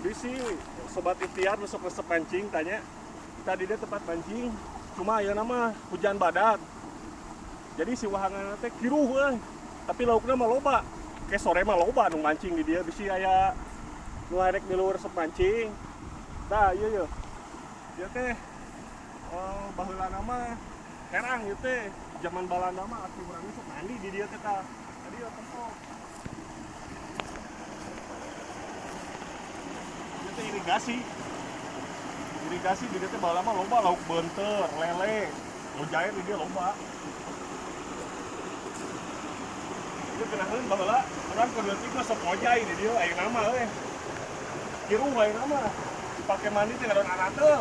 Bisi sobat ikhtiar nu sok resep mancing tanya. Tadi dia tempat mancing, cuma ayeuna mah hujan badak. Jadi si wahangan teh kiruh euy. Tapi laukna mah loba. Ke sore mah loba nu mancing di dieu, bisi aya nu arek milu resep mancing. Tah ieu yeuh. Ieu teh baheulana mah herang ieu teh. Zaman Balanda mah aki urang sok mandi di dieu teh tah. Tadi ieu tempo. Ieu teh irigasi. Irigasi di dieu teh baheula mah loba lauk beunteur, lele, mujair di dieu loba. Ieu kenaheun baheula urang keur leutik mah sok ngojay di dieu ayeuna mah euy. Kiruh ayeuna mah. Dipake mandi teh ngadon arate.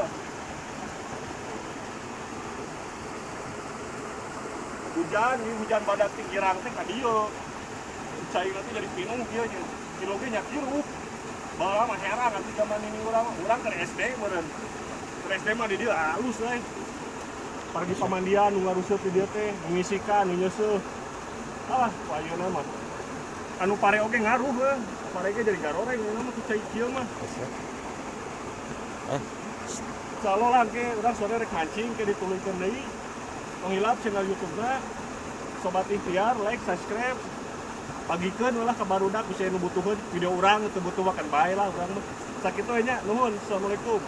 Hujan, ieu hujan badak ti girang teh ka dieu. Cairna teh jadi pinuh kieu nya. Kieu ge nya kiruh. Baheula mah herang atuh zaman ini urang mah. Urang keur SD meureun. Keur SD mah di dieu halus euy. Pargi pamandian nu ngaruseut di dieu teh, nu ngisikan, nu nyeuseuh. Ah, ayeuna mah. Anu pare oge ngaruh heuh. Pare ge jadi garoreng ayeuna mah ku cai kieu mah. Calo lah ke urang sore rek mancing ke dituluykeun deui. Tong hilap channel YouTube-na Sobat Ikhtiar, like, subscribe. Pagikeun lah ka barudak bisa nu butuheun video urang teu butuh makan bae lah urang mah. Sakitu we nya, nuhun. Assalamualaikum.